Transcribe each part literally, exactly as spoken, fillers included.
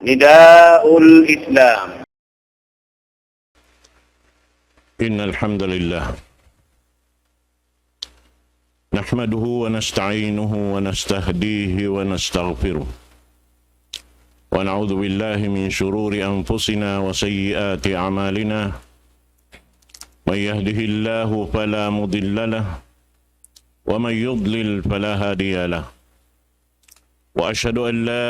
نداء الإسلام. إن الحمد لله نحمده ونستعينه ونستهديه ونستغفره، ونعوذ بالله من شرور أنفسنا وسيئات أعمالنا. من يهده الله فلا مضل له، ومن يضلل فلا هادي له. وأشهد أن لا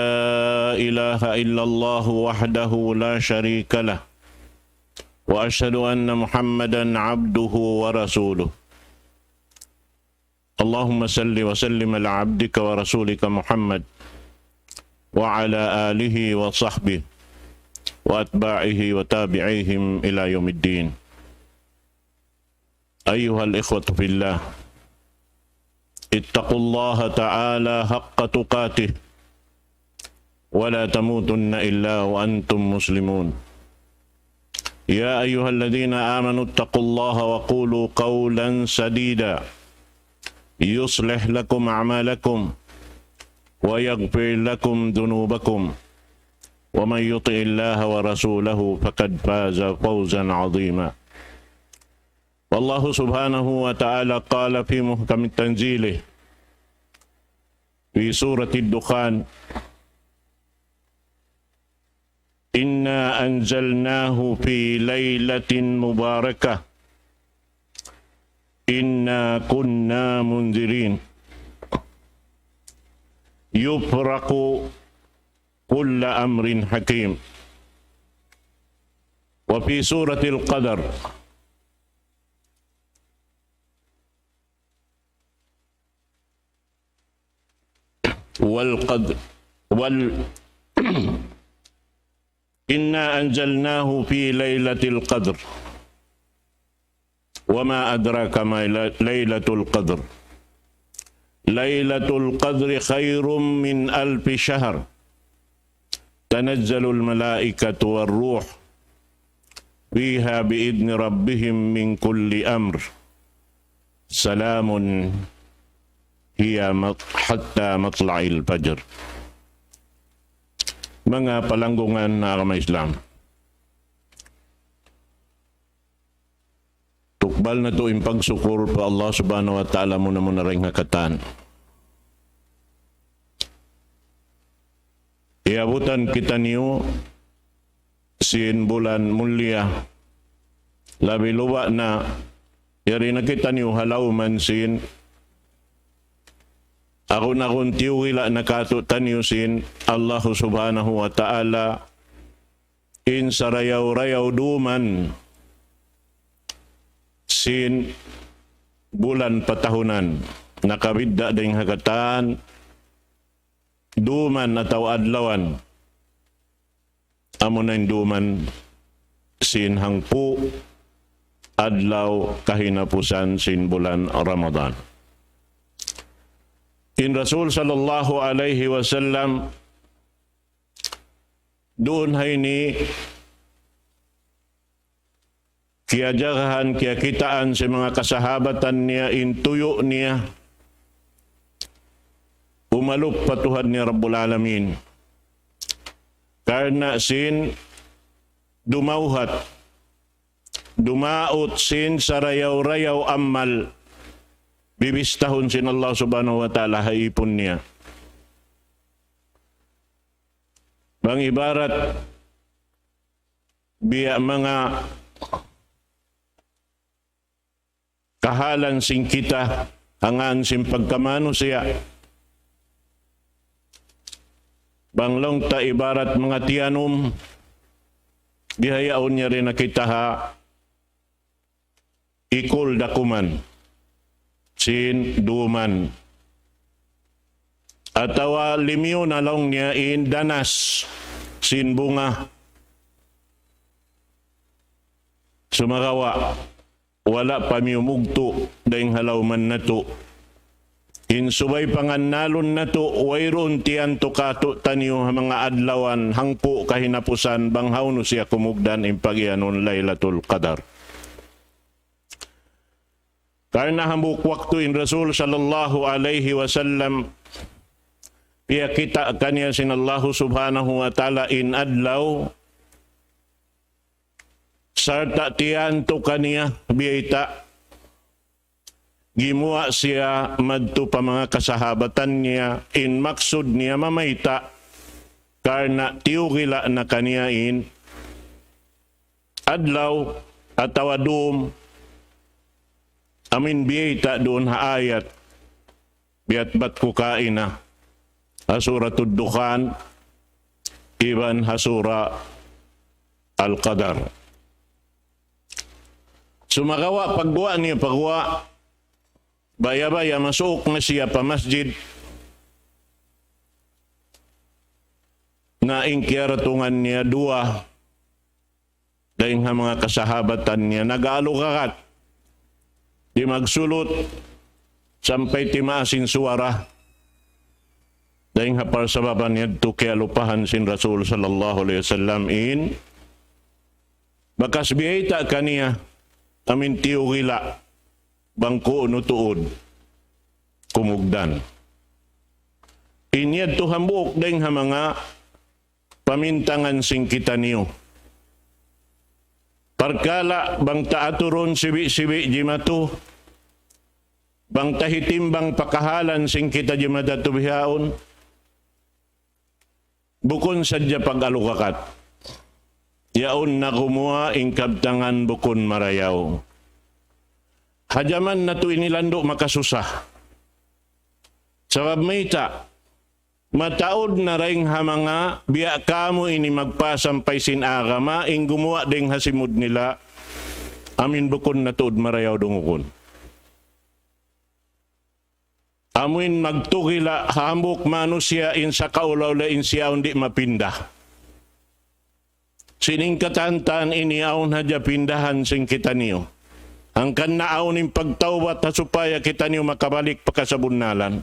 إله إلا الله وحده لا شريك له، وأشهد أن محمدا عبده ورسوله. اللهم صل وسلم على عبدك ورسولك محمد وعلى آله وصحبه وأتباعه وتابعيهم إلى يوم الدين. أيها الإخوة في الله، اتقوا الله تعالى حق تقاته، ولا تموتن إلا وأنتم مسلمون. يا أيها الذين آمنوا اتقوا الله وقولوا قولا سديدا، يصلح لكم أعمالكم ويغفر لكم ذنوبكم، ومن يطع الله ورسوله فقد فاز فوزا عظيما. والله سبحانه وتعالى قال في محكم تنزيله في سورة الدخان: إنا أنزلناه في ليلة مباركة إنا كنا منذرين يفرق كل أمر حكيم. وفي سورة القدر: والقدر، وال إنا أنزلناه في ليلة القدر وما أدراك ما لي- ليلة القدر. ليلة القدر خير من ألف شهر. تنزل الملائكة والروح فيها بإذن ربهم من كل أمر سلام هي مط- حتى مطلع الفجر. Manga palanggungan ha agama Islam, tukbal natu' in pagsukur pa Allah Subhanahu wa Ta'ala muna-muna dayn ha katan. Iyabutan kitaniyu sin bulan mulia, labi-labi na yari na kitaniyu ha lawm sin agun-agun tiyuhila' na kātu'niyu sin Allah Subhanahu wa Ta'ala, in sarayaw-rayaw dum sin bulan patahunan, nakabidda' dayn ha katan dum atawa adlawan, amuna in dum sin hangpu' adlaw kahinapusan sin bulan Ramadan. In Rasul sallallahu alayhi wasallam duun ha ini kiyajagahan, kiyakitaan sin manga kasahabatan niya in tuyu' niya umalup pa Tuhan niya Rabbul Alamin. Karna' sin dumawhat, dumaut sin sarayaw-rayaw amal, bibistahun sin Allah Subhanahu wa Ta'ala ha ipun niya. Bang ibarat biya' manga kahalan sin kita, hangan sin pagkamanusiya'. Bang laung ta ibarat manga tiyanum, bihaun yari na kita ha ikul dakuman sin dum. Atawa limiyu na laung niya in danas sin bunga. Sumagawa', wala' pa miyumugtu' dayn ha lawm natu'. In subay pangannalun natu', wayruun tiyan tu kātu'niyu ha manga adlawan hangpu' kahinapusan bang hawnu siya kumugdan in pagiyanun Laylatul Qadar. Karna' hambuuk waktu in Rasul sallallahu alayhi wasallam piyakita' kaniya sin Allahu Subhanahu wa Ta'ala in adlaw, sarta' tiyantu kaniya biyayta', gimuwa' siya madtu pa manga kasahabatan niya, in maksud niya mamayta', karna' tiyugila' na kaniya in adlaw atawa dum, amin biyayta' duun ha ayat, biyatbat ku kaina, ha Suratud Dukhan, iban ha Sura Al-Qadar. Sumagawa' pagguwa' niya pagguwa', baya-baya masuuk na siya pa masjid, na in kiyaratungan niya duwa dayn ha manga kasahabatan niya, nag-aalugakat, di' magsulut, sampay timaas in suwara. Dayn ha parsababan yadtu kiyalupahan sin Rasul sallallahu alayhi wasallam in bakas biyayta' kaniya, amin tiyugila' bang kuunu tuud kumugdan. In yadtu hambuuk dayn ha manga pamintangan sin kitaniyu. Parkala' bang ta aturun sibi'-sibi' jimatu, bang ta hitimbang pa kahalan sin kita jimatu bihaun, bukun sadja pag-alugakat. Yaun na gumuwa' in kabtangan bukun marayaw. Ha jaman natu' ini landu' makasusa. Sabab mayta', mataud na dayn ha manga biya' kamu ini magpasampay sin agama, in gumuwa' dayn ha simud nila, amin bukun na tuud marayaw dungugun. Amuin magtugila' ha hambuuk manusiya' in sakaula-ula in siya awn di' mapinda. Sin in katantan ini awn hadja pindahan sin kitaniyu. Hangkan na awn in pagtawbat ha supaya kitaniyu makabalik pa kasabunnalan.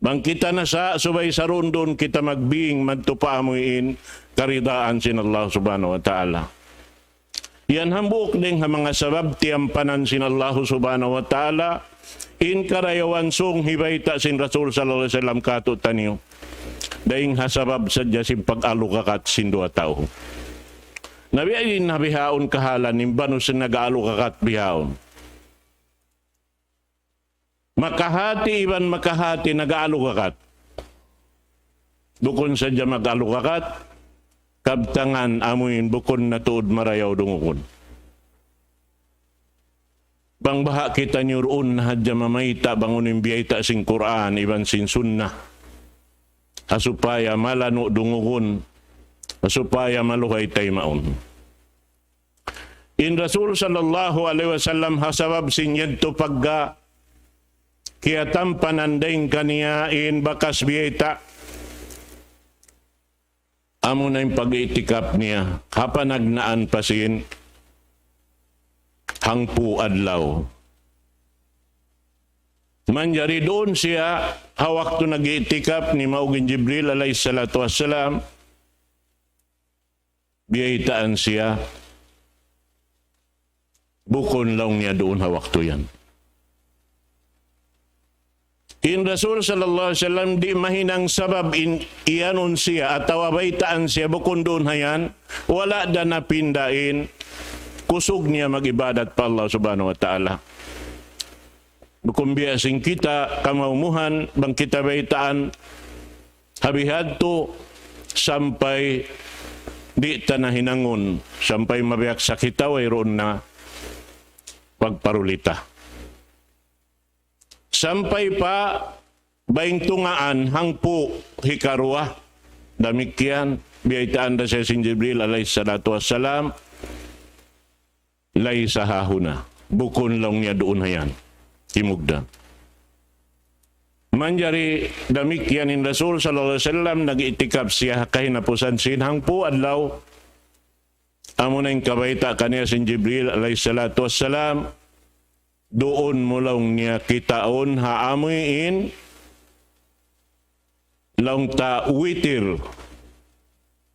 Bang kita nasa' subay sarundun kita magbing madtu pa amuin karidaan sin Allah Subhanahu wa Ta'ala. Yan hambuuk dayn ha manga sabab tiyampanan sin Allahu Subhanahu wa Ta'ala in karayawan sung hibayta' sin Rasul sallallahu alayhi wasallam kātu'niyu. Dayn ha sabab sadja sin pag-alugakat sin duwa tau. Na biya' diin na bihaun kahalan in banu sin nag-alugakat bihaun. Makahati iban makahati nag-aalugakat. Bukun sadja mag-alugakat, kabtangan amuin bukun na tuud marayaw dungugun. Bang baha' kitaniyu duun na hadja mamayta' bang unu in biyayta' sin Qur'an iban sin Sunnah. Ha supaya malanu' dungugun, ha supaya maluhay taymaun. In Rasul sallallahu alayhi wasallam ha sabab sin yadtu pagga kiyatampanan dayn kaniya in bakas biyayta'. Amuna in pag-i'tikaf niya, ha panagnaan pa sin hangpu' adlaw. Manjari duun siya, ha waktu nag-i'tikaf nimaug in Jibril alayhi salatu wassalam, biyaytaan siya, bukun laung niya duun ha waktu yan. In Rasul sallallahu alayhi wasallam di' mahinang sabab in iyanun siya atawa baytaan siya bukun duun ha yan, wala' da napinda in kusug niya mag-ibadat pa Allah Subhanahu wa Ta'ala. Bukun biya' sin kita kamaumuhan, bang kita baytaan, ha bihadtu sampay di' ta na hinangun, sampay mabiyak sa kita wayruun na pagparulita. Sampay pa baing tungaan hangpu' hikaruwa, damikkiyan, biyaytaan da siya sin Jibril alayhi salatu wassalam, "Laysa hahuna." Bukun laung niya duun ha yan. Kimugdan. Manjari damikkiyan in Rasul sallallahu alayhi wasallam, nag-i'tikaf siya kahinapusan sin hangpu' adlaw. Amuna in kabayta' kaniya sin Jibril alayhi salatu wassalam, duun mu laung niya kitaun ha amuin laung ta witir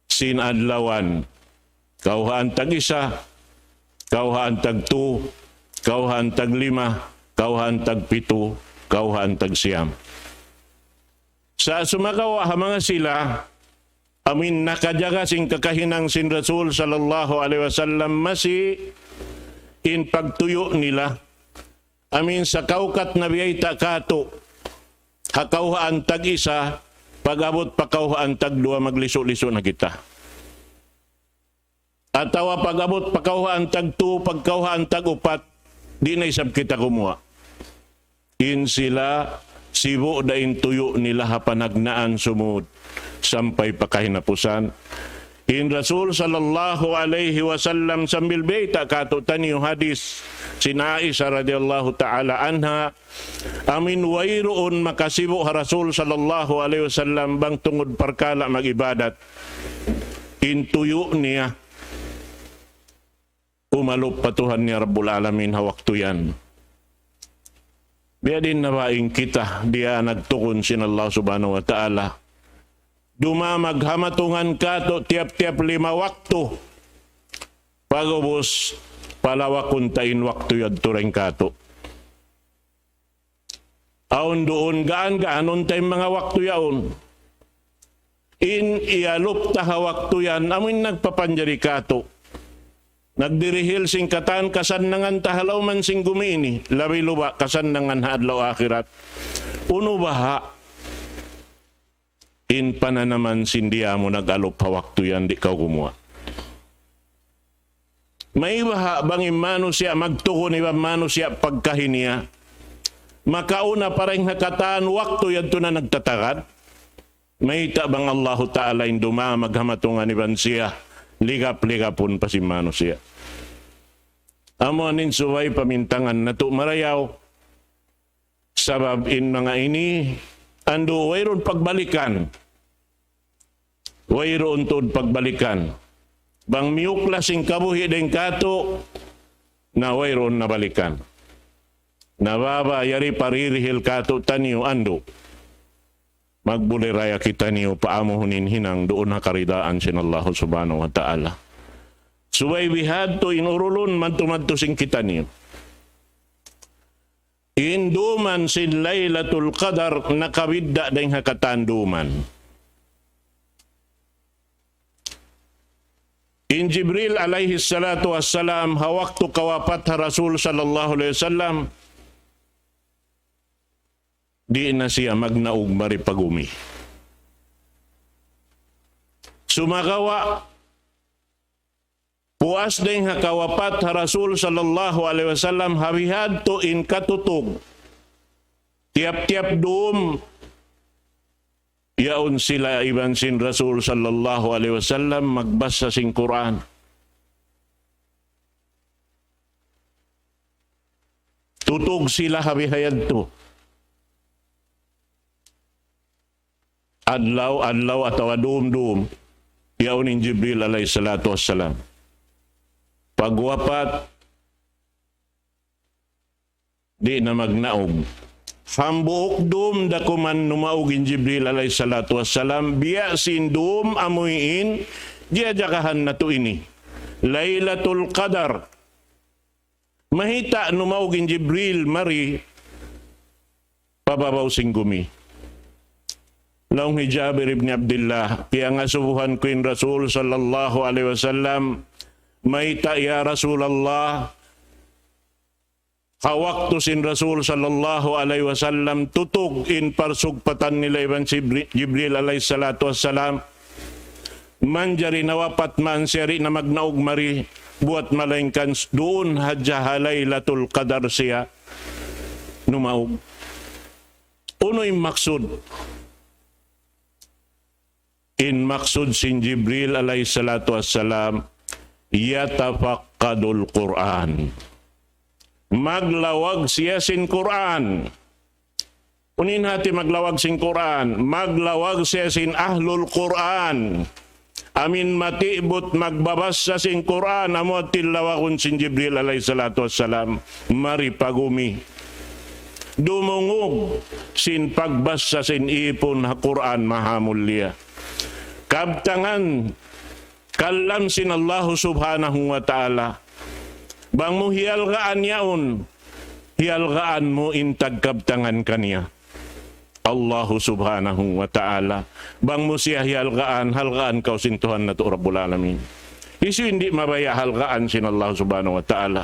sin adlawan. Kawhaan tag isa, kawhaan tag tu, kawhaan tag lima, kawhaan tag pitu, kawhaan tag siyam. Sa' sumagawa' ha manga sila, amuin nakajaga sin kakahinang sin Rasul sallallahu alayhi wasallam, masi in pagtuyu' nila. Amuin sakaukat na biyayta' katu', ha kawhaan tag-isa, pag-abut pa kawhaan tagduwa, maglisu'-lisu' na kita. Atawa pag-abut pa kawhaan tagtu, pag kawhaan tag-upat, di' na isab kita kumuha'. In sila, sibu' da in tuyu' nila ha panagnaan sumud sampay pa kahinapusan. In Rasul sallallahu alayhi wasallam, sambil bayta' katu'taniyu hadis sin Aisha radiyallahu ta'ala anha, amuin wayruun makasibu' ha Rasul sallallahu alayhi wasallam bang tungud parkala' mag-ibadat. In tuyu' niya, umalup pa Tuhan niya Rabbul Alamin ha waktu yan. Biya' diin na ba in kita, diya nagtukun sin Allah Subhanahu wa Ta'ala. Dumamag ha matungan katu' tiyap-tiyap lima waktu. Pag'ubus, palawakun ta in waktu yadtu dayn katu'. Awn duun gaan-gaanun ta in manga waktu yaun. In iyalup ta ha waktu yan, amuin nagpapanjari katu'. Nagdirihil sin katan kasannangan ta ha lawm sin gumi ini, labi-labi kasannangan ha adlaw akhirat. Unu baha' in pananaman sin diya mu nag-alup ha waktu yan di' kaw gumuwa'. Mayta' baha' bang in manusiya' magtukun iban manusiya' pagkahi niya. Makauna pa dayn ha katan waktu yadtu na nagtatagad. Mayta' bang Allahu Ta'ala in dumamag ha matungan iban siya, ligap-ligapun pa sin manusiya'. Amu in subay pamintangan natu' marayaw. Sabab in manga ini, andu' wayruun pagbalikan. Wayruun tuud pagbalikan. Bang miyuklas in kabuhi' dayn katu', na wayruun na balikan. Na baba yari paririhil katu'taniyu andu'. Magbuliraya kitaniyu pa amu in hinang duun ha karidaan sin Allah Subhanahu wa Ta'ala. Subay bihadtu in urulun madtu-madtu sin kitaniyu. In duman sin Laylatul Qadar nakabidda' dayn ha katan duman. In Jibril alayhi salatu wassalam, ha waktu kawapat ha Rasul sallallahu alayhi wasallam, di' na siya magnaug mari pa gumi. Sumagawa', puas dayn ha kawapat ha Rasul sallallahu alayhi wasallam, ha bihadtu in katutug. Tiyap-tiyap dum, yaun sila iban sin Rasul sallallahu alayhi wasallam magbasa sin Qur'an. Tutug sila ha bihadtu. Adlaw-adlaw atawa dum-dum, yaun in Jibril alayhi salatu wassalam. Pagwapat, di' na magnaug. Hambuuk dum da kuman numaug in Jibril alayhi salatu wassalam, biya' sin dum amuin, jiyajagahan natu' ini. Laylatul Qadar. Mayta' numaug in Jibril mari pa babaw sin gumi. Laung hi Jabir ibn Abdullah, piyangasubuhan ku in Rasul sallallahu alayhi wasallam, mayta' ya Rasulullah, ha waktu sin Rasul sallallahu alayhi wasallam, tutug in parsugpatan nila iban si Jibri-, Jibril alayhi salatu wassalam, manjari nawapat man siya di' na magnaug mari, buwat malaingkan s-, duun hadja ha Laylatul Qadar siya numaug. Unu in maksud? In maksud sin Jibril alayhi salatu wassalam, يتفقد القرآن. Maglawag siya sin Qur'an. Unu in hati maglawag sin Qur'an? Maglawag siya sin ahlul Qur'an. Amuin matibut magbabasa sin Qur'an, amu in tilawagun sin Jibril alayhi salatu wassalam, mari pa gumi. Dumungug sin pagbasa sin ipun ha Qur'an mahamulliya. Kabtangan kalam sin Allahu Subhanahu wa Ta'ala. Bang mu hiyalgaan yaun, hiyalgaan mu in tagkabtangan kaniya. Allahu Subhanahu wa Ta'ala. Bang mu siya hihalgaan, halgaan kaw sin Tuhan natu' Rabbul Alamin. Hisiyu in di' mabaya' halgaan sin Allah Subhanahu wa Ta'ala?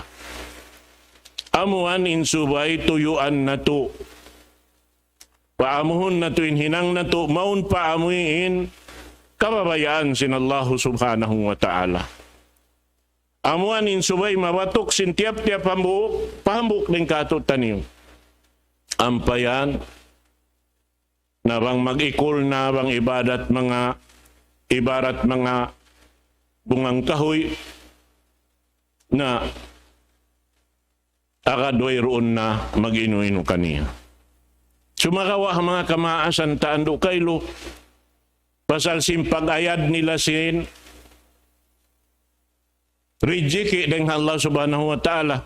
Amuan in subay tuyuan natu'. Paamuhun natu' in hinang natu', mawn pa amuin kababayaan sin Allahu Subhanahu wa Ta'ala. Amuan in subay mabatuk sin tiyap-tiyap hambuuk, pa hambuuk dayn kātu'niyu. Ampa yan, na bang mag-ikul na, bang ibadat manga, ibarat manga bungang kahuy, na agad wayruun na mag-inu-inu kaniya. Sumagawa' manga kamaasan ta andu' kailu, pasal sin pag-ayad nila sin rijiki' dayn ha Allah Subhanahu wa Ta'ala.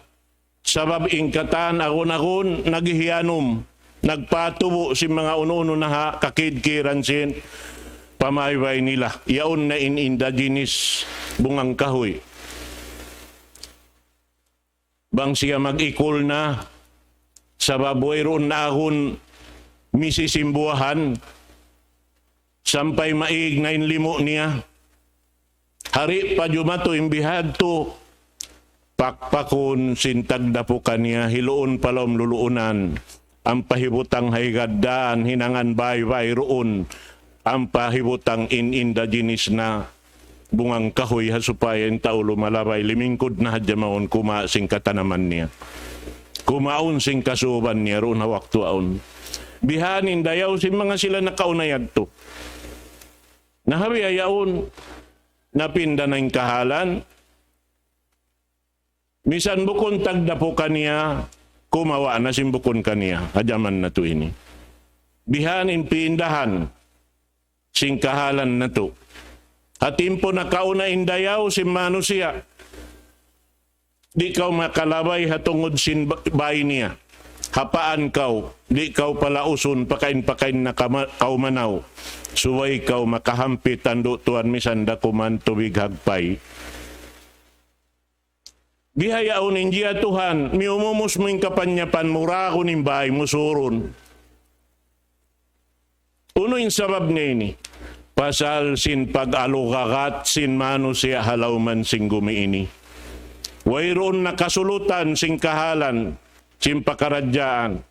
Sabab in katan agun-agun naghihiyanum, nagpatubu' sin manga unu-unu na ha kakidkiran sin pamaybay nila. Yaun na in indigenous bungang kahuy. Bang siya mag-ikul na, sabab wayruun na agun misisimbuhan, sampay maig na in limu' niya. Hari pa jumatu in bihadtu, pakpakun sin tagdapu kaniya, hiluun pa lawm luluunan, ampa hibutang ha higad dān, hinangan bay-bay duun, ampa hibutang in indigenous na bungang kahuy ha supaya in tau lumalabay, limingkud na hadja mawn kumawa' sin katanaman niya. Kumaun sin kasuban niya duun ha waktu awn. Bihan in dayaw sin manga sila nakauna yadtu. Na ha bihaun, napinda na in kahalan, misan bukun tagdapu kaniya, kumawa' na sin bukun kaniya, ha jaman natu' ini. Bihan in piindahan sin kahalan natu'. Ha timpu nakauna in dayaw sin manusiya', di' kaw makalabay ha tungud sin ba-, bay niya. Hapaan kaw, di' kaw palausun, pakain-pakain na kama-, kaw manaw. Subay kaw makahampit andu' tuwan misan da kuman tubig hagpay. Bihaun in jiyatuhan, miyumumus mu in kapanyapan mu, ragun in bay mu surun. Unu in sabab niya ini? Pasal sin pag-alugagat sin manusiya' ha lawman sin gumi ini. Wayruun na kasulutan sin kahalan, sin pakaradjaan.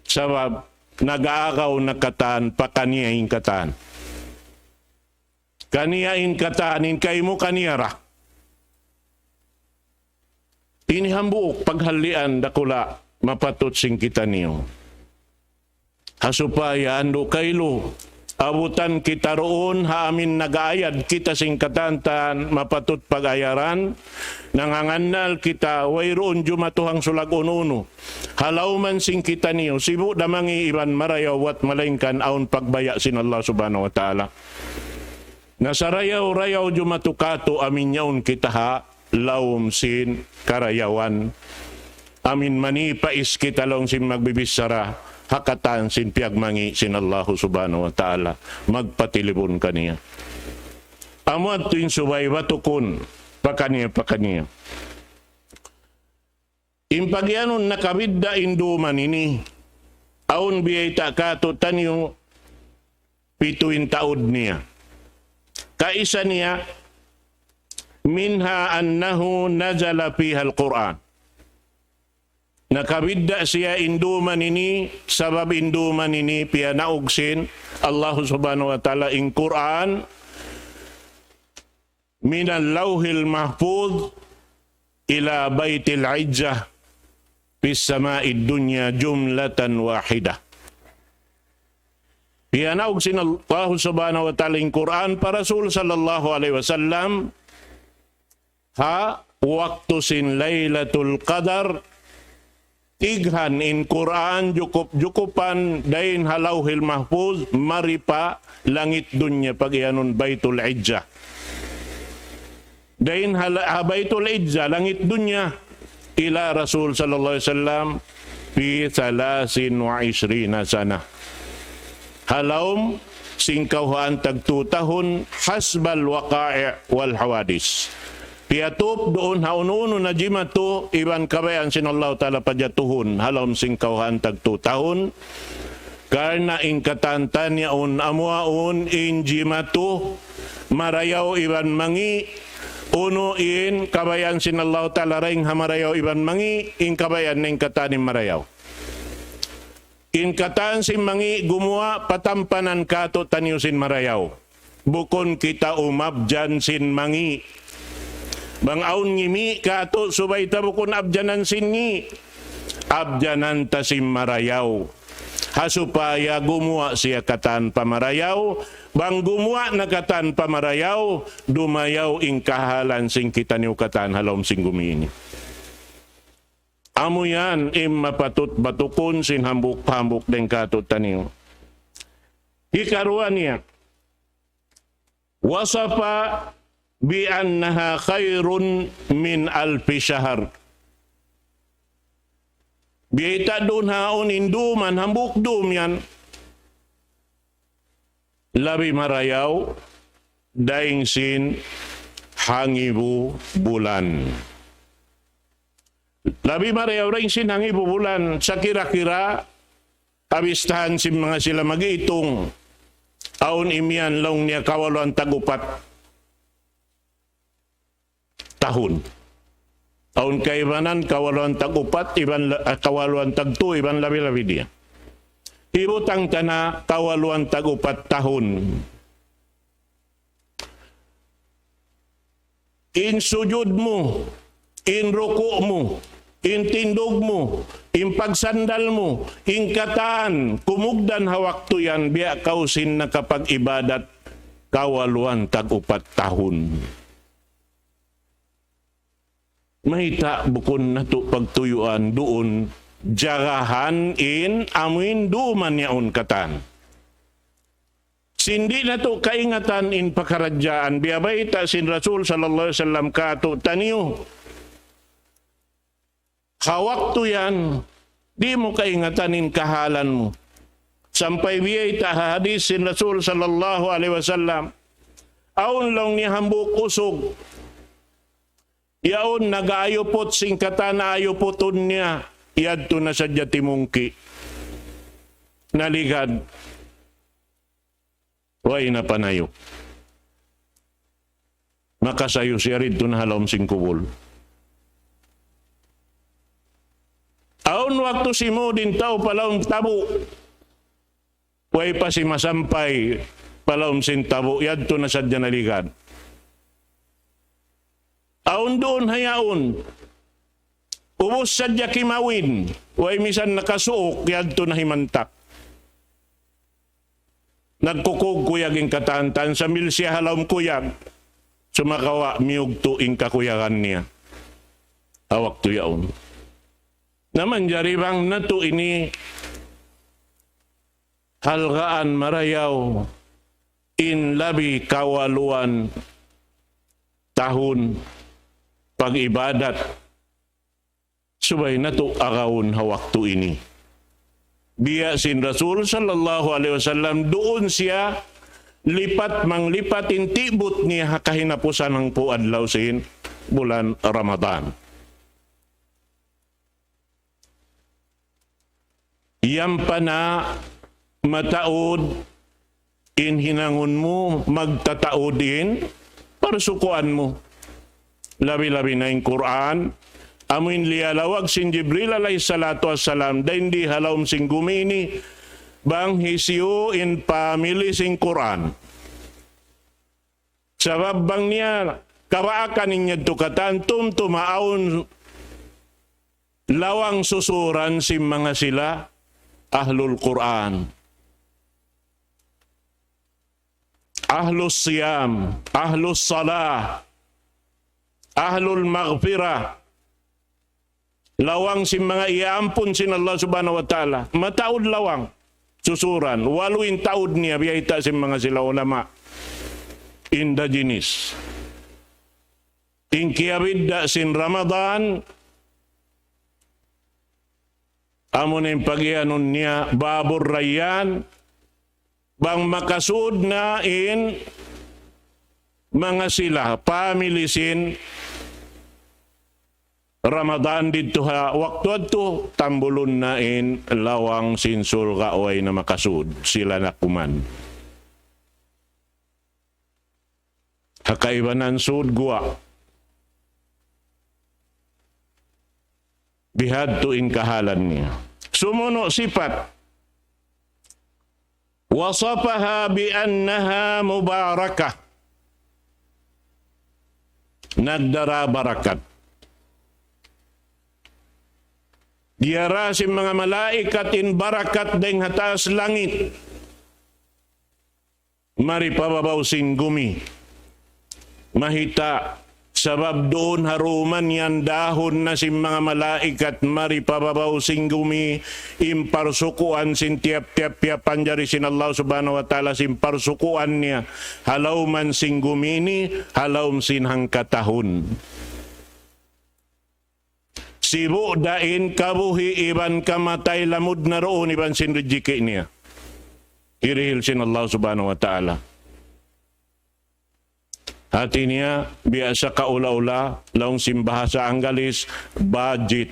Sabab nag-aagaw na katan, pakaniya in katan. Kaniya in katan, in kaymu kaniya ra. Ini hambuuk paghalian dakula' mapatut sin kitaniyu. Ha supaya andu' kailu, abutan kita duun ha amin nag-aayad kita sin katantan, mapatut pag-ayaran, nangangannal kita, wayruun jumatu hangsulag unu-unu. Ha lawman sin kitaniyu, sibu' da mangi' iban marayaw buwat malaingkan awn pagbaya' sin Allah Subhanahu wa Ta'ala. Na sarayaw-rayaw jumatu katu' amin yaun kita ha lawm sin karayawan. Amin manipais kita laung sin magbibichara ha katan sin piyagmangi' sin Allahu Subhanahu wa Ta'ala. Magpatilibun kaniya. Amu yadtu in subay batukun pakaniya-pakaniya. In pagiyanun nakabidda' in dūman ini, awn biyayta' kātu'niyu pitu in taud niya. Kaisa niya, منها أنه نزل فيها القرآن. Nakabidda' siya in dūman ini, sabab in dūman ini piyanaug sin Allahu Subhanahu wa Ta'ala in Qur'an, من اللوح المحفوظ إلى بيت العزة في السماء الدنيا جملة واحدة. Piyanaug sin Allah Subhanahu wa Ta'ala in Qur'an pa Rasul sallallahu alayhi wasallam ha waktu sin Laylatul Qadar, tighan in Qur'an jukup-jukupan dayn ha Lawhil Mahfuz mari pa langit dunya pagiyanun Baytul Izzah. Dayn ha la-, ha Baytul Izzah, langit dunya, ila Rasul sallallahu alayhi wasallam في ثلاث وعشرين سنة. Ha lawm sin kawhaan tagtū tahun, حسب الوقائع والحوادث. Piyatup duun ha unu-unu na jimatu iban kabayaan sin Allah Ta'ala pajatuhun ha lawm sin kawhaan tagtū tahun. Karna' in katan taniyu yaun amu yaun in jimatu marayaw iban mangi', unu in kabayaan sin Allahu Ta'ala dayn ha marayaw iban mangi', in kabayaan na in katan in marayaw. In katan sin mangi' gumuwa' patampanan kātu'niyu sin marayaw. Bukun kita umabjan sin mangi'. Bang awn ngimi' kātu' subay ta bukun abjanan sin ngi'. Abjanan ta sin marayaw. Ha supaya gumuwa' siya katan pa marayaw. Bang gumuwa' na katan pa marayaw, dumayaw in kahalan sin kitaniyu katan ha lawm sin gumi ini. Amu yan in mapatut batukun sin hambuuk-hambuuk dayn kātu'niyu. Hikaruwa niya, وصف بأنها خير من ألف شهر. Biyayta' duun ha yaun in duman hambuuk dum yan labi marayaw dayn sin hangibu bulan. Labi marayaw dayn sin hangibu bulan, sakira-kira ha bistahan sin manga sila mag-itung. Awn imiyan laung niya kawaluan tag-upat tahun. Awn kaibanan kawaluan tag-upat, iban la-, ah, kawaluan tagtu, iban labi-labi diya. Hibutang ta na kawaluan tag-upat tahun. In sujud mu, in ruku' mu, in tindug mu, in pagsandal mu, in katan, kumugdan ha waktu yan, biya' kaw sin nakapag-ibadat kawaluan tag-upat tahun. Mayta' bukun natu' pagtuyuan duun jagahan in amuin duman yaun katan. Sin di' natu' kaingatan in pakaradjaan, biyabayta' sin Rasul sallallahu alayhi wasallam kātu'niyu. Ha waktu yan, di' mu kaingatan in kahalan mu. Sampay biyayta' ha hadis sin Rasul sallallahu alayhi wasallam. Awn laung niya hambuuk usug. Yaun nag-aayuput sin katan aayuputun niya, yadtu na sadja timungki'. Naligad. Way na panayu. Makasayu siya didtu na ha lawm sin kubul. Awn waktu simud in tau pa lawm tabu'. Way pa simasampay pa lawm sin tabu', yadtu na sadja naligad. Awn duun ha yaun. Ubus sadja kimawin, way misan nakasuuk, yadtu na himantak. Nagkukug kuyag in katan-katan, sambil siya ha lawm kuyag. Sumagawa' miyugtu' in kakuyagan niya. Ha waktu yaun. Na manjari bang natu' ini halgaan marayaw in labi kawaluan tahun pag-ibadat, subay natu' agawun ha waktu ini. Biya' sin Rasul sallallahu alayhi wasallam, duun siya lipat manglipat in tibut niya ha kahinapusan hangpu' adlaw sin bulan Ramadan. Yan pa na mataud in hinangun mu, magtataud in parsukuan mu. Labi-labi na in Qur'an, amu in liyalawag sin Jibril alayhi salatu wassalam, dayn di ha lawm sin gumi ini, bang hisiyu in pamili sin Qur'an. Sabab bang niya kabaakan in yadtu katan tumtuma awn lawang susuran sin manga sila ahlul Qur'an. Ahlus siyam, ahlus salah, ahlul maghfirah. Lawang sin manga iyaampun sin Allah Subhanahu wa Ta'ala. Mataud lawang. Susuran. Walu in taud niya biyayta' sin manga sila ulama. Indigenous. In kiyabidda' sin Ramadan, amu na in pagiyanun niya Babur Rayyan, bang makasud na in manga sila, pamili sin Ramadan didtu ha waktu yadtu, tambulun na in lawang sin surga' way na makasud, sila na kuman. Ha kaibanan sud guwa'. Bihadtu in kahalan niya. Sumunu' sipat. وصفها بأنها مباركة. Nagdara barakat. Diyara sin manga malaikat in barakat dayn ha taas langit mari pa babaw sin gumi. Mayta'? Sabab duun ha dum niyan dahun na sin manga malaikat mari pa babaw sin gumi, in parsukuan sin tiyap-tiyap piyapanjari sin Allah Subhanahu wa Ta'ala sin parsukuan niya ha lawm sin gumi ini, ha lawm sin hangka tahun. Sibu' da in kabuhi' iban kamatay lamud na duun iban sin rijiki' niya. Hirihil sin Allah Subhanahu wa Ta'ala. Hati niya, biya' sa kaula-ula, laung sin bahasa Anggalis, budget.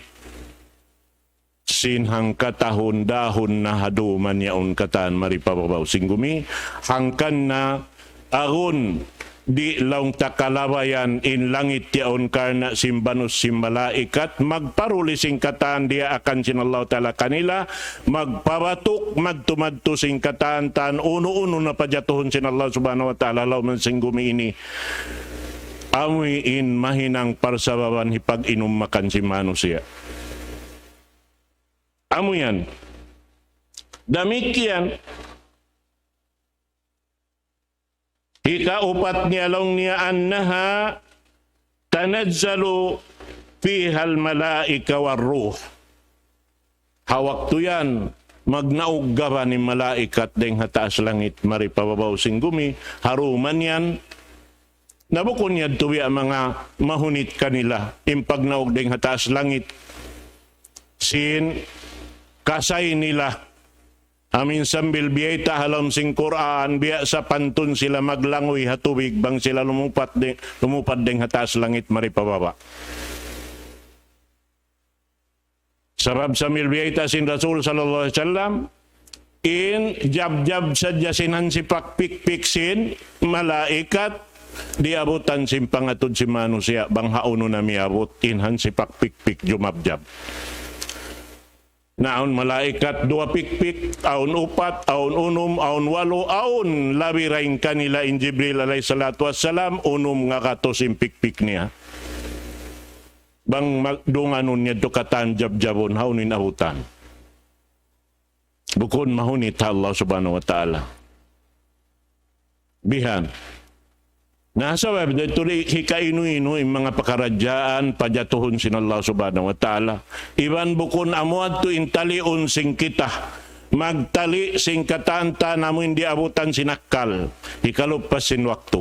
Sin hangka tahun dahun na ha dum yaun katan mari pa babaw sin gumi, hangkan na agun di' laung ta kalabayan in langit yaun karna' sin banus sin malaikat, magparuli sin katan diyaakan sin Allah Ta'ala kanila, magpabatuk, madtu-madtu sin katan tan unu-unu na pajatuhun sin Allah Subhanahu wa Ta'ala lawm sin gumi ini. Amu in mahinang parsababan hipag-inum makan sin manusiya'. Amu yan. Damikkiyan, hikaupat niya laung niya أنها تنزل فيها الملائكة والروح. Ha waktu yan, magnaug gaba in malaikat dayn ha taas langit mari pa babaw sin gumi, ha dum niyan, na bukun yadtu biya' manga mahunit kanila, in pagnaug dayn ha taas langit, sin kasay nila, amu in sambil biyayta' ha lawm sin Qur'an, biya' sapantun sila maglanguy ha tubig, bang sila lumupad di-, lumupad dayn ha taas langit mari pa baba'. Sabab sambil biyayta' sin Rasul sallallahu alayhi wasallam, in jabjab sadja sin hansipak pikpik sin malaikat, diyabutan sin pangatud sin manusiya', bang hawnu na miyabut in hansipak pikpik jumabjab. Na awn malaikat duwa pikpik, awn upat, awn unum, awn walu, awn labi dayn kanila in Jibril alayhi salatu wassalam, unum ngagatus in pikpik niya. Bang mag-, dunganun niya tu katan jabjabun, hawnu in abutan. Bukun mahunit ha Allah Subhanahu wa Ta'ala. Bihan. Na sabab yadtu di' hikainu-inu in manga pakaradjaan pajatuhun sin Allah Subhanahu wa Ta'ala. Iban bukun amu yadtu in taliun sin kita. Magtali' sin katan-katan amu in di' abutan sin akkal. Hikalupas sin waktu.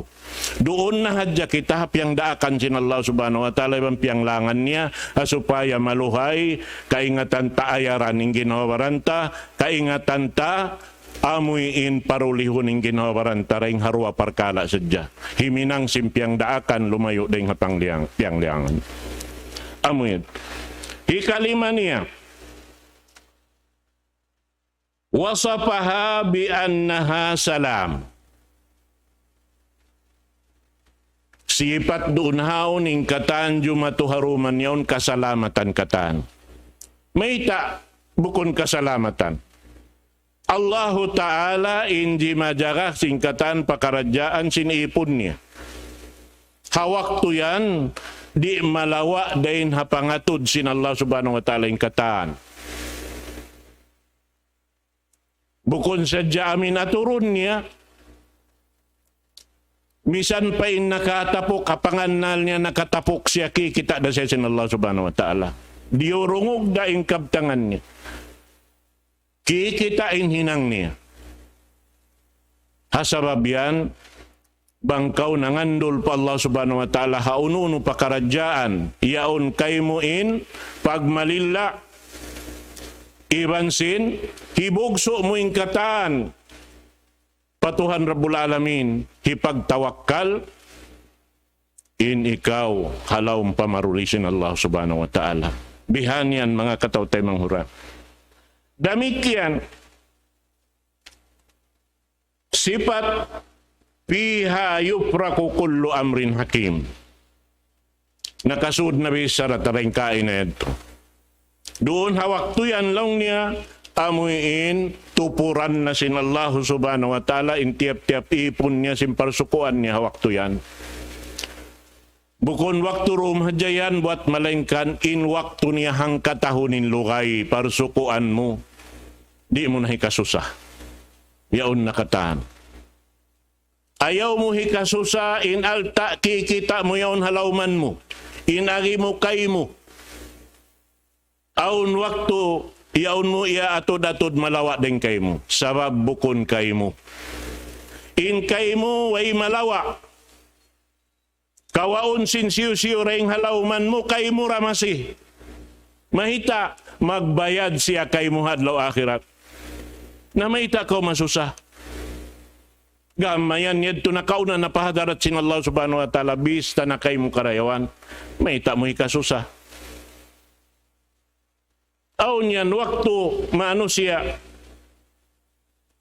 Duun na hadja kita ha piyangdaakan sin Allah Subhanahu wa Ta'ala iban piyanglangan niya, ha supaya maluhay, kaingatan ta ayaran in ginhawa-baran ta, kaingatan ta amuin parulihun in ginhawa-baran ta dayn ha duwa parkala' sadja. Himinang sin piyangdaakan lumayu' dayn ha pangliyang-, piyanglangan. Amuin. Hikalima niya, وصفها بأنها سلام. Sipat duun ha yaun in katan jumatu ha dum yaun kasalamatan katan. Mayta' bukun kasalamatan? Allahu Ta'ala in jimajaga sin katan pakaradjaan sin ipun niya. Ha waktu yan, di' malawa' dayn ha pangatud sin Allah Subhanahu wa Ta'ala in katan. Bukun sadja amu in aturun niya, misan pa in nakatapuk, ha pangannal niya nakatapuk siya, kikita' da siya sin Allah Subhanahu wa Ta'ala. Diyurungug da in kabtangan niya. Kikita' in hinang niya. Ha sabab yan, bang kaw nangandul pa Allah Subhanahu wa Ta'ala ha unu-unu pakaradjaan, yaun kaymu in pagmalilla', iban sin, hibugsu' mu in katan pa Tuhan Rabbul Alamin, hipagtawakkal, in ikaw ha lawm pamaruli sin Allah Subhanahu wa Ta'ala. Bihan yan, manga kataw-taymanghuran. Damikkiyan, sipat, فيها يفرق كل أمر حكيم. Nakasud na bichara ta dayn kaina yadtu. Duun ha waktu yan laung niya, amuin tupuran na sin Allahu Subhanahu wa Ta'ala in tiyap-tiyap ipun niya sin parsukuan niya ha waktu yan. Bukun waktu dum hadja yan buat malaingkan in waktu niya hangkatahun in lugay parsukuan mu. Di' mu na hikasusa. Yaun na katan. Ayaw mu hikasusa in alta' kikita' mu yaun ha lawman mu. In agi mu kaymu. Awn waktu yaun mu iyaatud-atud malawa' dayn kaymu. Sabab bukun kaymu. In kaymu way malawa'. Kawaun sin siyu-siyu dayn ha lawman mu kaymu ra masi. Mayta', magbayad siya kaymu ha adlaw akhirat. Na mayta' kaw masusa? Gam mayan yadtu nakauna na pa hadarat sin Allah Subhanahu wa Ta'ala, bista na kaymu karayawan. Mayta' mu hikasusa? Awn yan waktu manusiya',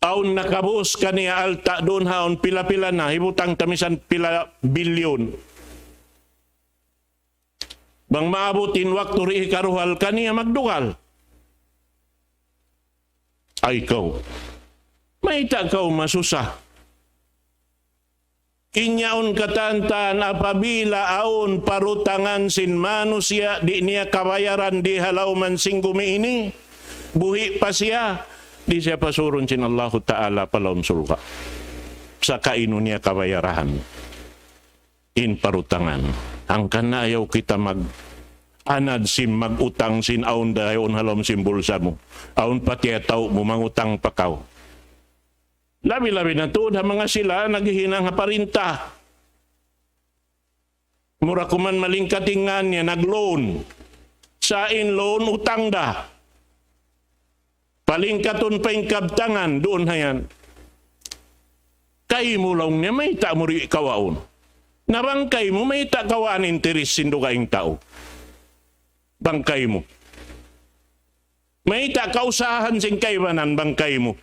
awn nakabuus kaniya alta' duun ha awn pila-pila na, hibutang ta misan pila bilyun. Bang maabut in waktu di' hikaruhal kaniya magdugal. Ay kaw. Mayta' kaw masusa? In yaun katan-katan apabila awn parutangan sin manusiya' di' niya kabayaran di ha lawman sin gumi ini, buhi' pa siya, di' siya pasurun sin Allahu Ta'ala pa lawm surga'. Sa' kainu niya kabayaran in parutangan. Hangkan na ayaw kita mag-anad sin mag-utang sin awn dayaun ha lawm sin bulsa mu. Awn pa tiyatau' mu mangutang pa kaw. Labi-labi na tuud ha manga sila naghihinang ha parinta. Mura kuman malingkat in ngan niya, nag-loan. Sa' in loan utang da. Palingkatun pa in kabtangan, duun ha yan. Kaymu laung niya, mayta' mu di' kawaun? Na bang kaymu, mayta' kawaan interes sin dugaing tau? Bang kaymu. Mayta' kausahan sin kaibanan bang kaymu?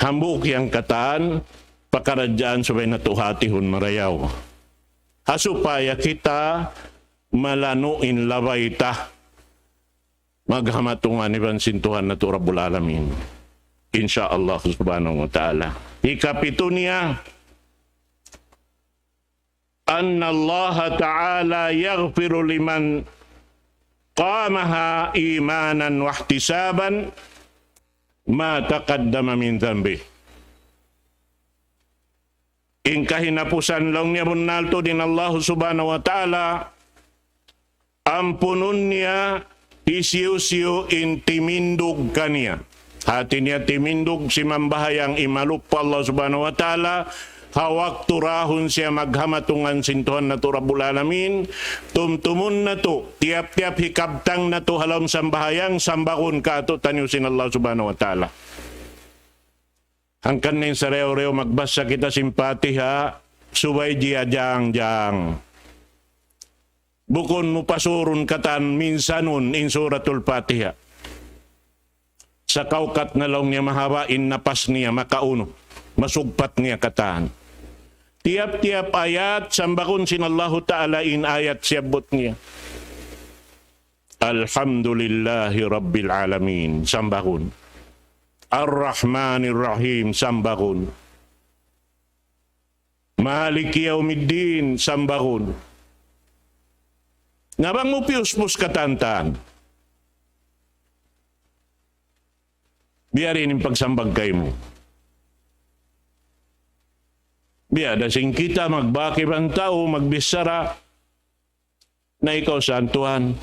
Hambuuk yan katan, pakaradjaan subay natu' hatihun marayaw. Ha supaya kita malanu' in labay ta. Maghamatungan iban sin Tuhan natu' Rabbul Alamin. Insya Allah Subhanahu wa Ta'ala. Hikapitu niya, أن الله تعالى يغفر لمن قامها إيمانا واحتسابا ما تقدم من ذنبه. In kahinapusan laung niya bunnal tuud in Allah Subhanahu wa Ta'ala ampunun niya hisiyu-siyu in timindug kaniya. Hati niya timindug simambahayang imalup pa Allah Subhanahu wa Ta'ala, ha waktu dahun siya maghamatungan sin Tuhan natu' Rabbul Alamin, tumtumun natu', tiyap-tiyap hikabtang natu' ha lawm sambahayang, sambagun kātu'niyu sin Allah Subhanahu wa Ta'ala. Hangkan na in sarayaw-rayaw magbasa kita sin Fatiha, subay jiyajang-jang. Bukun mu pasurun katan minsanun in Suratul Fatiha. Sa' kawkat na laung niya mahaba' in napas niya makaunu, masugpat niya katan. Tiyap-tiyap ayat sambagun sin Allahu Ta'ala in ayat siyabbut niya. الحمد لله رب العالمين, sambagun. الرحمن الرحيم, sambagun. مالك يوم الدين, sambagun. Na bang mu piyuspus katan-katan, biya' diin in pagsambag kaymu? Biya' da sin kita magbāk iban tau, magbichara, na ikaw saan, Tuhan?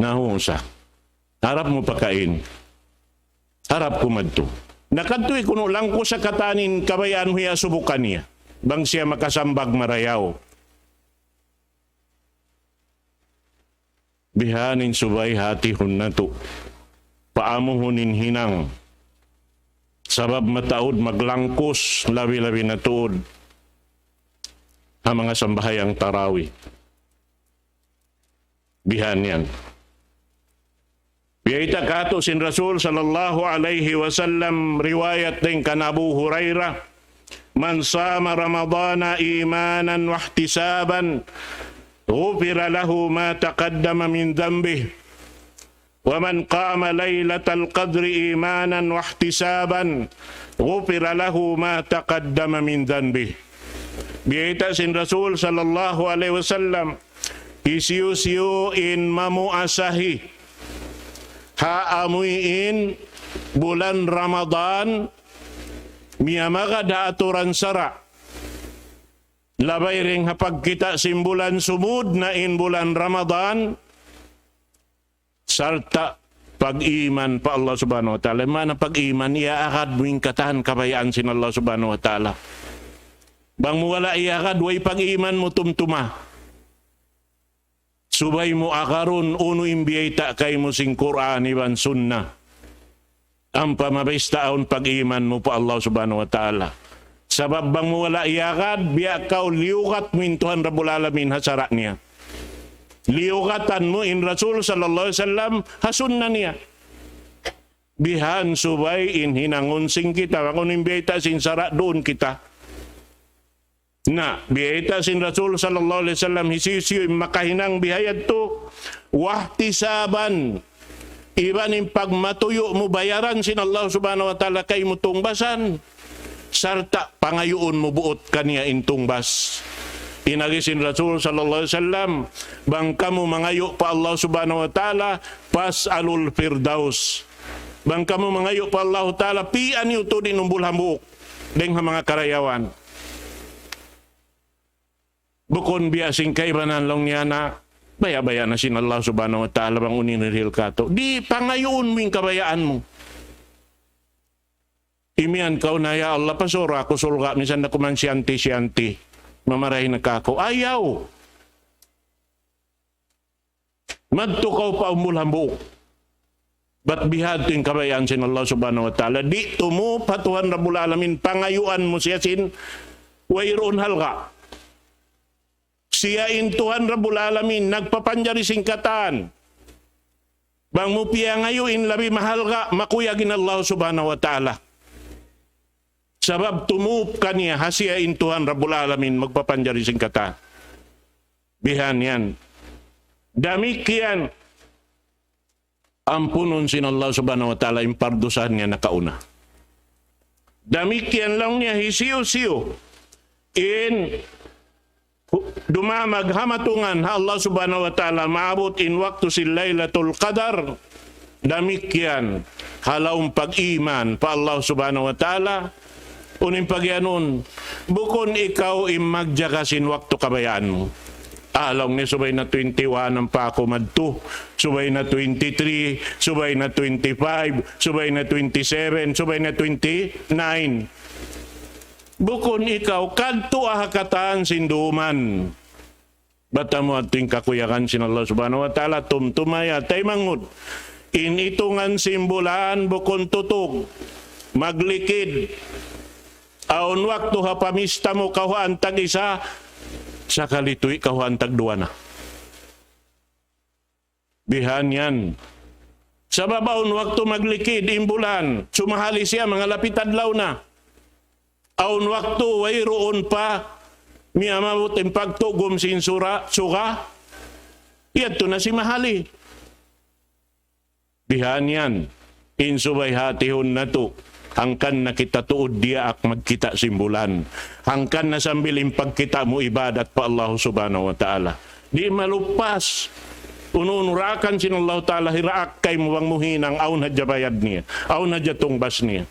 Na hū sa. Harap mu pakain. Harap ku madtu. Na kadtu kunu' langkus sa katan in kabayaan mu iyasubu kaniya. Bang siya makasambag marayaw. Bihaini in subay hatihun natu'. Paamuhun in hinang. Sabab mataud maglangkus, labi-labi na tuud ha manga sambahayang tarawih. Bihan yan. Biyayta' katu' sin Rasul sallallahu alayhi wasallam, riwayat dayn kan Abu Hurairah, من صام رمضان إيمانا واحتسابا غفر له ما تقدم من ذنبه، ومن قام ليلة القدر إيمانا واحتسابا غفر له ما تقدم من ذنبه. Biyayta' sin Rasul sallallahu alayhi wasallam, hisiyu-siyu in mamuasahi ha amuin bulan Ramadan, miyamagad ha aturan sara', labay dayn ha pagkita' sin bulan, sumud na in bulan Ramadan, sarta' pag-iman pa Allah Subhanahu wa Ta'ala. Maana pag-iman, iyaagad mu in katan kabayaan sin Allah Subhanahu wa Ta'ala. Bang mu wala' iyaagad, way pag-iman mu tumtuma. Subay mu agarun unu in biyayta' kaymu sin Qur'an iban Sunnah. Ampa mabista awn pag-iman mu pa Allah Subhanahu wa Ta'ala. Sabab bang mu wala' iyaagad, biya' kaw liyugat mu in Tuhan Rabbul Alamin ha sara' niya. Liyugatan mu in Rasul sallallahu alayhi wasallam ha Sunnah niya. Bihan subay in hinangun sin kita, bang unu in biyayta' sin sara' duun kita. Na, biyayta' sin Rasul sallallahu alayhi wasallam, hisiyu-siyu in makahinang biha yadtu, واحتسابا, iban in pagmatuyu' mu bayaran sin Allah Subhanahu wa Ta'ala kaymu tungbasan, sarta' pangayuun mu buut kaniya in tungbas. In agi sin Rasul sallallahu alayhi wasallam, bang kamu mangayu' pa Allah Subhanahu wa Ta'ala, فاسألوا الفردوس. Bang kamu mangayu' pa Allah Ta'ala, pi'an niyu tuud in umbul hambuuk dayn ha manga karayawan. Bukun biya' sin kaibanan laung niya na, baya'-baya' na sin Allah Subhanahu wa Ta'ala bang unu in hirihil katu'. Di' pangayuun mu in kabayaan mu. Imiyan kaw na, "Ya Allah, pasura' aku surga', misan da kuman siyanti-siyanti. Mamarahi na kāku'." Ayaw. Madtu kaw pa umbul hambuuk. Bat bihadtu in kabayaan sin Allah Subhanahu wa Ta'ala. Di' tumup ha Tuhan Rabbul Alamin, pangayuan mu siya sin wayruun halga'. Siya in Tuhan Rabbul Alamin, nagpapanjari sin katan. Bang mu piyangayu' in labi mahalga', makuyag in Allah Subhanahu wa Ta'ala. Sabab tumup kaniya ha siya in Tuhan Rabbul Alamin, magpapanjari sin katan. Bihan yan. Damikkiyan, ampunun sin Allah Subhanahu wa Ta'ala in pardusahan niya nakauna. Damikkiyan laung niya hisiyu-siyu in hu-, dumamag ha matungan ha Allah Subhanahu wa Ta'ala, maabut in waktu sin Laylatul Qadar. Damikkiyan ha lawm pag-iman pa Allah Subhanahu wa Ta'ala. Unu in pagiyanun, bukun ikaw in magjaga sin waktu kabayaan mu. Ah, laung niya, subay na twenty-one ampa aku madtu, subay na twenty-three, subay na twenty-five, subay na twenty-seven, subay na twenty-nine. Bukun ikaw, kadtu ha katan sin duman. Bat amu yadtu in kakuyagan sin Allah Subhanahu wa Ta'ala, tumtuma ya, taymanghud. In itungan sin bulan bukun tutug, maglikid. Awn waktu ha pamista mu kawhaan tag-isa, sakali tuwi' kawhaan tagduwa na. Bihan yan. Sabab awn waktu maglikid in bulan, sumahali siya, manga lapit adlaw na. Awn waktu wayruun pa, miyamabut in pagtugum sin sura, suga, yadtu na simahali. Bihan yan. In subay hatihun natu', hangkan na kita tuud diyaak magkita' sin bulan. Hangkan na sambil in pagkita' mu ibadat pa Allah Subhanahu wa Ta'ala. Di' maluppas. Unu-unu daakan sin Allah Ta'ala hiraak kaymu bang mu hinang, awn hadja bayad niya, awn hadja tungbas niya.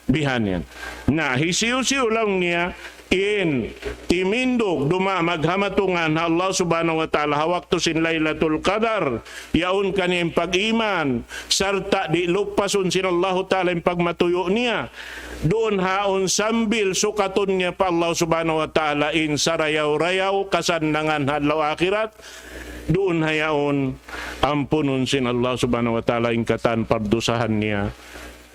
Bihan yan. Na, hisiyu-siyu laung niya, in timindug dumamag ha matungan ha Allah Subhanahu wa Ta'ala ha waktu sin Laylatul Qadar, yaun kaniya in pag-iman, sarta' di' luppasun sin Allahu Ta'ala in pagmatuyu' niya. Duun ha yaun sambil sukatun niya pa Allah Subhanahu wa Ta'ala in sarayaw-rayaw kasannangan ha adlaw akhirat. Duun ha yaun ampunun sin Allah Subhanahu wa Ta'ala in katan pardusahan niya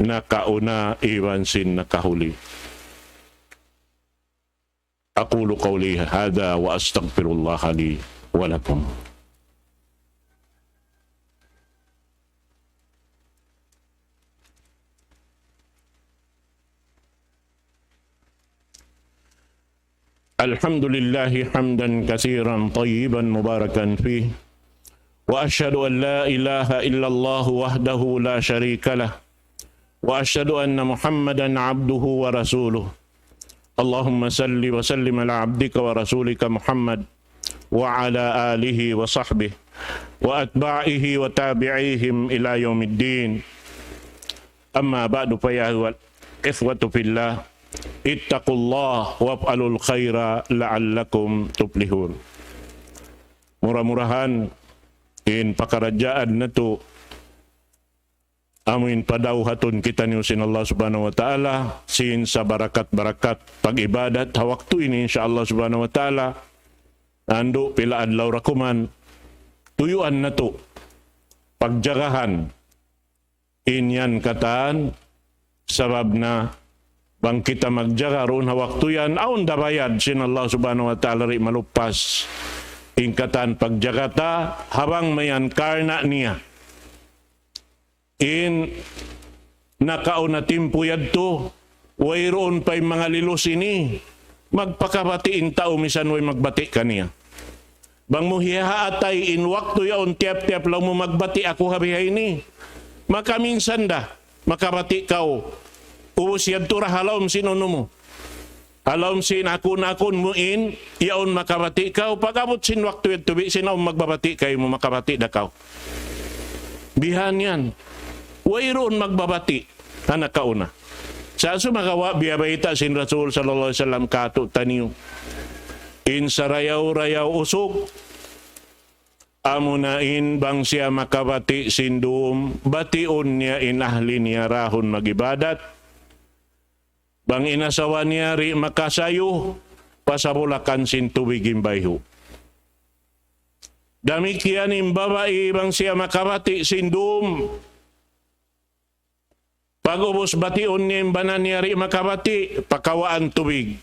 nakauna iban sin nakahuli. أقول قولي هذا وأستغفر الله لي ولكم. الحمد لله حمدا كثيرا طيبا مباركا فيه، وأشهد أن لا إله إلا الله وحده لا شريك له، وأشهد أن محمدا عبده ورسوله. اللهم صل وسلم على عبدك ورسولك محمد وعلى آله وصحبه وأتباعه وتابعيهم إلى يوم الدين. أما بعد، فيا أيها الإخوة في الله، اتقوا الله وافعلوا الخير لعلكم تفلحون. Mura-murahan in pakaradjaan natu' amuin padauhatun kitaniyu sin Allah Subhanahu wa Ta'ala, sin sabarakat-barakat pag-ibadat ha waktu ini, insya Allah Subhanahu wa Ta'ala, andu' pila adlaw ra kuman, tuyuan natu', pagjagahan in yan katan, sabab na bang kita magjaga duun ha waktu yan, awn da bayad sin Allah Subhanahu wa Ta'ala di' maluppas in katan pagjaga ta, ha bang mayan karna' niya in nakauna timpu yadtu, wayruun pa in manga lilus ini, magpakabati' in tau misan way magbati' kaniya. Bang mu hiyahaatay in waktu yaun tiyap-tiyap laung mu magbati' aku ha biha ini, makaminsan da makabati' kaw. Ubus yadtu ra ha lawm sin unu mu, ha lawm sin akun-akun mu in, yaun makabati' kaw. Pag-abut sin waktu yadtu, biya' sin awn magbabati' kaymu, makabati' da kaw. Bihan yan. Wayruun magbabati' ha nakauna. Sa' sumagawa' biya' bayta' sin Rasul sallallahu alayhi wasallam kātu'niyu, in sarayaw-rayaw usug, amuna in bang siya makabati' sin dum, batiun niya in ahli niya dahun mag-ibadat. Bang in asawa niya di' makasayu, pasabulakan sin tubig in bayhu'. Damikkiyan in babai, bang siya makabati' sin dum, pag-ubus batiun niya in bana niya di' makabati', pakawaan tubig.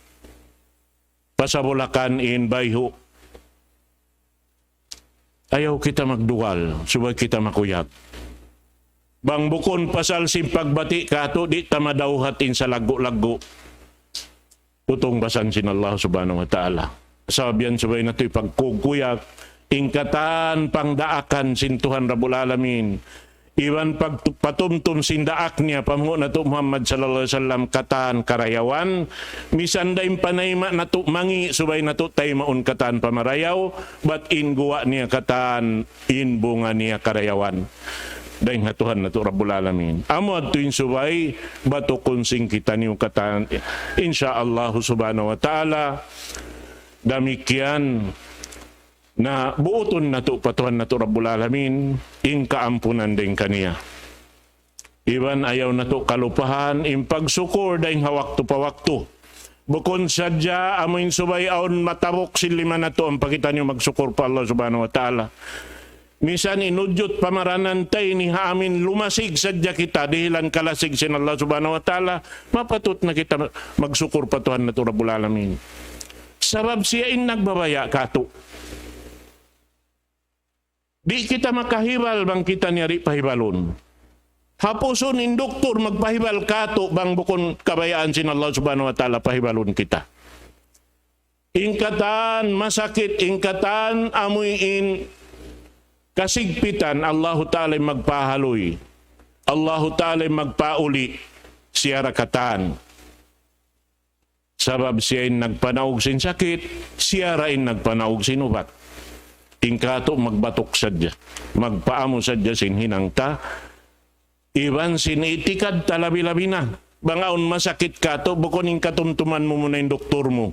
Pasabulakan in bayhu'. Ayaw kita magdugal, subay kita makuyag. Bang bukun pasal sin pagbati' kātu', di' ta madawhat in salaggu'-laggu' tutungbasan sin Allah Subhanahu wa Ta'ala. Sabab yan subay natu' ipagkuyag, in katan pangdaakan sin Tuhan Rabbul Alamin. Iban pag-, patumtum sin daak niya, panghu' natu' Muhammad sallallahu alayhi wasallam, katan karayawan, misan da in panayma' natu' mangi', subay natu' taymaun katan pamarayaw, bat in guwa' niya katan, in bunga niya karayawan. Dayn ha Tuhan natu' Rabbul Alamin. Amu yadtu in subay, batukun sin kitaniyu katan, insya Allah Subhanahu wa Ta'ala. Damikkiyan na buutun natu' pa Tuhan natu' Rabbul Alamin, in kaampunan dayn kaniya. Iban ayaw natu' kalupahan in pagsukur dayn ha waktu pa waktu. Bukun sadja amu in subay awn matabuk sin lima natu' ampa kitaniyu magsukur pa Allah Subhanahu wa Ta'ala. Misan in udjut pamaranan ta ini ha amin lumasig sadja kita dihilan kalasig sin Allah Subhanahu wa Ta'ala, mapatut na kita magsukur pa Tuhan natu' Rabbul Alamin. Sabab siya in nagbabaya' kātu'. Di' kita makahibal bang kita niya di' pahibalun. Hapusun in doktor magpahibal kātu' bang bukun kabayaan sin Allah Subhanahu wa Ta'ala pahibalun kita. In katan masakit, in katan amuin kasigpitan, Allahu Ta'ala in magpahaluy. Allahu Ta'ala in magpauli. Siya ra katan. Sabab siya in nagpanaug sin sakit, siya ra in nagpanaug sin ubat. In kātu' magbatuk sadja, magpaamu sadja sin hinang ta, iban sin itikad ta labi-labi na. Bang awn masakit kātu', bukun in katumtuman mu muna in doktor mu.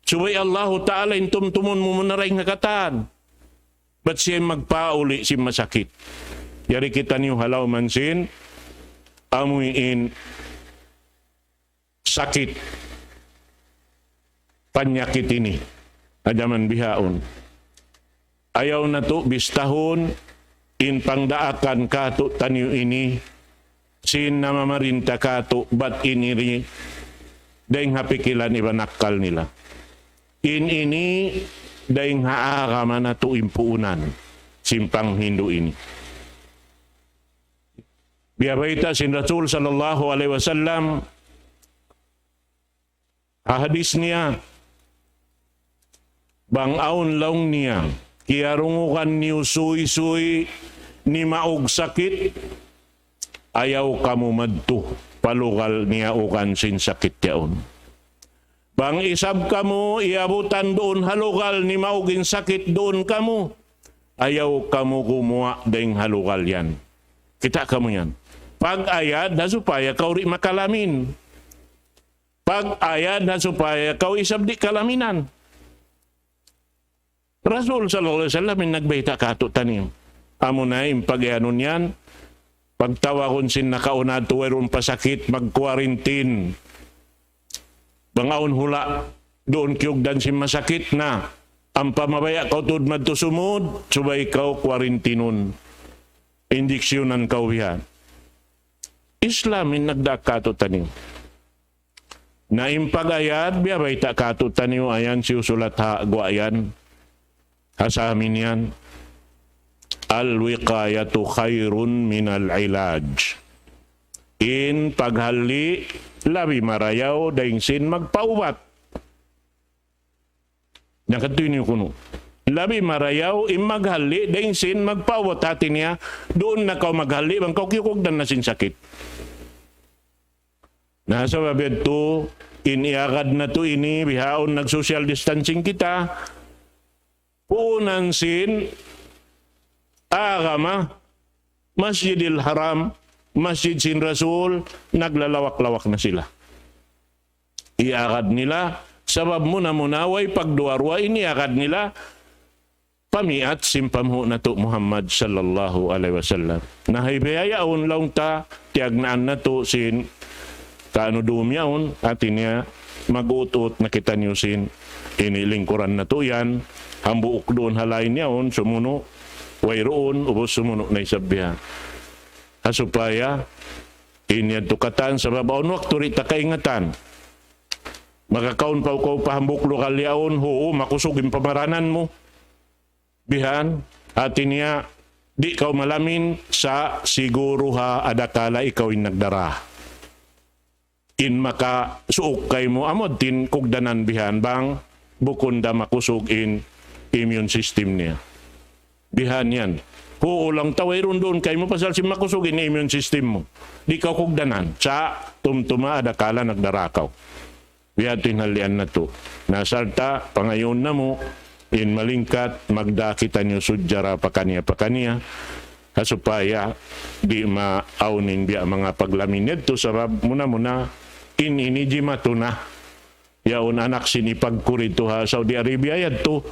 Subay Allahu Ta'ala in tumtumun mu muna dayn ha katan. Bat siya in magpauli sin masakit. Yari kitaniyu ha lawm sin, amuin sakit, panyakit ini, ha jaman bihaun. Ayaw natu' bistahun in pangdaakan kātu'niyu ini, sin namamarinta kātu', bat ini ri, dayn ha pikilan iban akkal nila. In ini dayn ha agama natu' in puunan sin panghindu' ini. Biya' bayta' sin Rasul sallallahu alayhi wasallam, ha hadis niya, bang awn laung niya, kiyarungugan niyu suysuy nimaug sakit, ayaw kamu madtu pa lugal niyaugan sin sakit yaun. Bang isab kamu iyabutan duun ha lugal nimaug in sakit duun kamu, ayaw kamu gumuwa' dayn ha lugal yan. Kita' kamu yan. Pag-ayad ha supaya kaw di' makalamin. Pag-ayad ha supaya kaw isab di' kalaminan. Rasul sallallahu alayhi wasallam in nagbayta' kātu'niyu. Amuna in pag-iyanun yan, pagtawagun sin nakauna tuud wayruun pa sakit, mag-quarantine. Bang awn hula' duun kiyugdan sin masakit na, ampa mabaya' kaw tuud madtu sumud, subay kaw quarantinun. Injeksyonan kaw biya'. Islam in nagdaak kātu'niyu. Na in pag-ayad, biya' bayta' kātu'niyu ayan siyusulat ha guwa' yan. Ha sa amin yan. الوقاية خير من العلاج. In paghalli' labi marayaw dayn sin magpaubat. Nakatuy niyu kunu'. Labi marayaw in maghalli' dayn sin magpaubat, hati niya, duun na kaw maghalli' bang kaw kiyukugdan na sin sakit. Na sabab yadtu, in iyagad natu' ini, bihaun nag-social distancing kita, puunan sin agama, Masjidil Haram, Masjid sin Rasul, naglalawak-lawak na sila. Iyagad nila, sabab muna-muna way pagduwa-ruwa in iyagad nila, pamiat sin panghu' natu' Muhammad sallallahu alayhi wasallam. Na ha biya' yaun laung ta, tiyagnaan natu' sin kaanu dum yaun, hati niya, mag-ut-ut na kitaniyu sin ini lingkuran natu' yan, hambuuk duun ha lain yaun, sumunu', wayruun, ubus sumunu' na isab biya'. Ha supaya, in yadtu katan sabab awn waktu di' ta kaingatan. Makakaun pa kaw pa hambuuk lugal yaun, huu, makusug in pamaranan mu. Bihan, hati niya, di' kaw malamin sa' siguru ha adakala ikaw in nagdara. In makasuuk kaymu amu in kugdanan bihan bang bukun da makusug in immune system niya. Bihan yan. Huu laung ta wayruun duun kaymu pasal sin makusug in immune system mu. Di' kaw kugdanan. Sa' tumtuma adakala nagdara kaw. Biya' ha yan in hallian natu'. Na sarta' pangayuun namu' in malingkat magdā kitaniyu sujjara pakaniya-pakaniya. Ha supaya di' maawn in biya' manga paglamin yadtu sabab muna-muna in ini jimatu na. Yaun anak sin ipag ku didtu ha Saudi Arabia yadtu.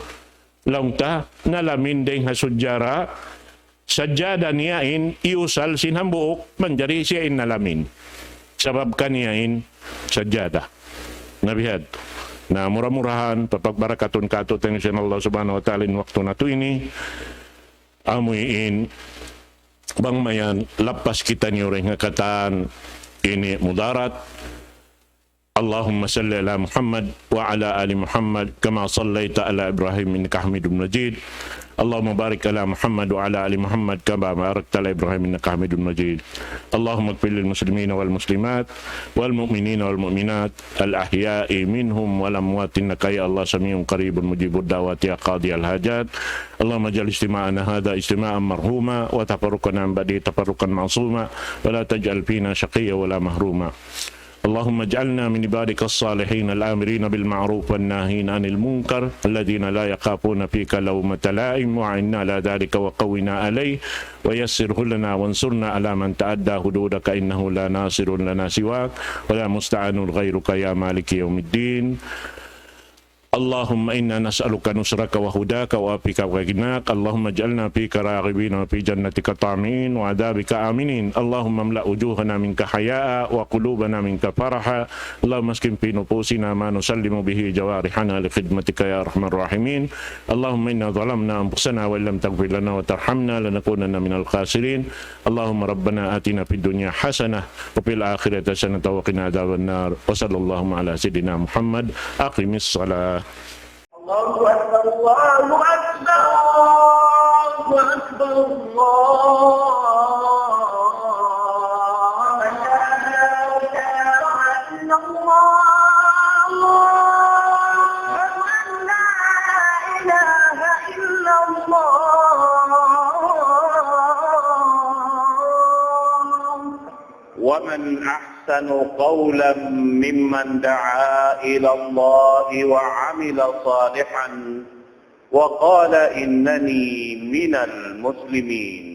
Laung ta, nalamin dayng ha sujjara, sajjada niya in iyusal sin hambuuk, manjari siya in nalamin. Sabab kaniya in sajjada. Na biya' hadtu. Na mura-murahan, papagbarakatun kātu'niyu sin Allah Subhanahu wa Ta'ala in waktu natu' ini, amu in bang mayan lappas kitaniyu dayng ha katan ini mudarat, اللهم صل على محمد وعلى آل محمد كما صليت على إبراهيم إنك حميد مجيد. اللهم بارك على محمد وعلى آل محمد كما باركت على إبراهيم إنك حميد مجيد. اللهم اغفر للمسلمين والمسلمات والمؤمنين والمؤمنات الأحياء منهم والأموات إنك يا الله سميع قريب مجيب الدعوات يا قاضي الحاجات. اللهم اجعل اجتماعنا هذا اجتماعا مرحوما وتفرقنا من بعده تفرقا معصوما ولا تجعل فينا شقيا ولا محروما. اللهم اجعلنا من عبادك الصالحين الآمرين بالمعروف والناهين عن المنكر الذين لا يخافون فيك لومة لائم وأعنا على ذلك وقونا عليه ويسره لنا وانصرنا على من تعدى حدودك إنه لا ناصر لنا سواك ولا مستعان غيرك يا مالك يوم الدين. اللهم إنا نسألك نصرك وهداك وعفوك وغناك. اللهم اجعلنا فيك راغبين وفي جنتك طامعين وعذابك آمنين. اللهم املأ وجوهنا منك حياء وقلوبنا منك فرحا. اللهم اسكن في نفوسنا ما نسلم به جوارحنا لخدمتك يا أرحم الراحمين. اللهم إنا ظلمنا أنفسنا وإن لم تغفر لنا وترحمنا لنكونن من الخاسرين. اللهم ربنا آتنا في الدنيا حسنة وفي الآخرة حسنة وقنا عذاب النار. وصلى الله على سيدنا محمد. أقم الصلاة. الله أكبر، الله أكبر، الله أكبر، الله أكبر. لا إله إلا الله. أشهد أن لا إله إلا الله. ومن أحسن قولا ممن دعا إلى الله وعمل صالحا وقال إنني من المسلمين.